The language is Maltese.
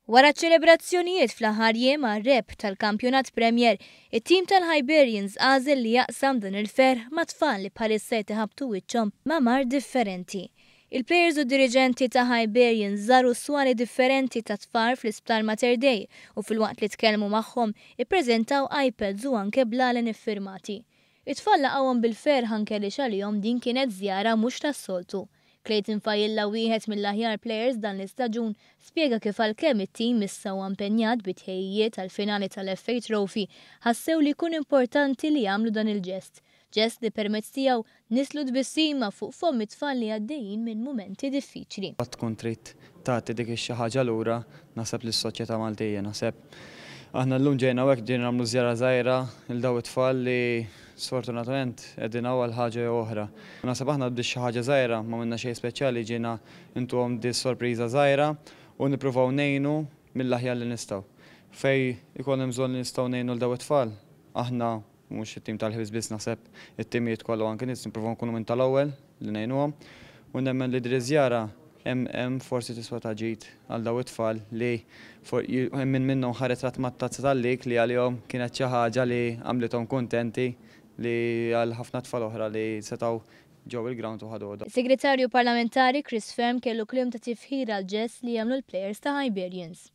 Wara ċ-ċelebrazzjonijiet fl-aħħar jiem għar-rebħ tal-Kampjonat Premier, it-tim tal-Hibernians għażel li jaqsam dan il-ferħ ma' tfal li bħalissa qed iħabbtu wiċċhom ma' mard differenti. Il-plejers u d-diriġenti ta' Hibernians żaru swali differenti ta' tfal fl-Isptar Mater Dei u filwaqt li tkellmu magħhom, ippreżentaw iPads u anke blalen iffirmati. It-tfal laqgħuhom bil-ferħ anke għaliex għalihom din kienet żjara mhux tas-soltu. Clayton Failla wieħed mill-aħjar plejers dan l-istaġun spjega kif għalkemm it-tim issa huwa impenjat bi tħejjijiet għall-finali tal-FA Trophy ħassew li jkun importanti li jagħmlu dan il-ġest. Ġest li permezz tiegħu nisslu tbissima fuq fomm it-tfal li għaddejjin minn mumenti diffiċli. Tkun trid tagħti dik ix-xi ħaġa lura naħseb lis-soċjetà Maltija. Naħseb aħna llum ġejna hawnhekk ġejna nagħmlu żjara żgħira lil dawn it-tfal li sfortunatament qegħdin hawn għal ħaġa jew oħra. Naħseb aħna b'di xi ħaġa żgħira m'għamilna xejn speċjali ġejna ntuhom di sorpriża żgħira u nippruvaw ngħinu mill-aħjar li nistgħu. Fejn ikun hemm bżonn li nistgħu ngħinu lil dawn it-tfal, aħna mhux it-tim tal-ħbiż biss naħseb it-timijiet kollha u anke nies nippruvaw nkunu minn tal-ewwel li ngħinuhom u nemmen li din iż-żjara hemm hemm forsi tiswa ta' ġid għal dawn it-tfal li hemm min minnhom ħa ritratt mat-tazza tal-lig li għalihom kienet xi ħaġa li għamlithom kuntenti li għal ħafna tfal oħra li setgħu ġew il-ground u ħaduha. Is-Segretarju Parlamentari Chris Fearne kellu kliem ta' tifħir għall-ġest li għamlu l-plejers ta' Hibernians.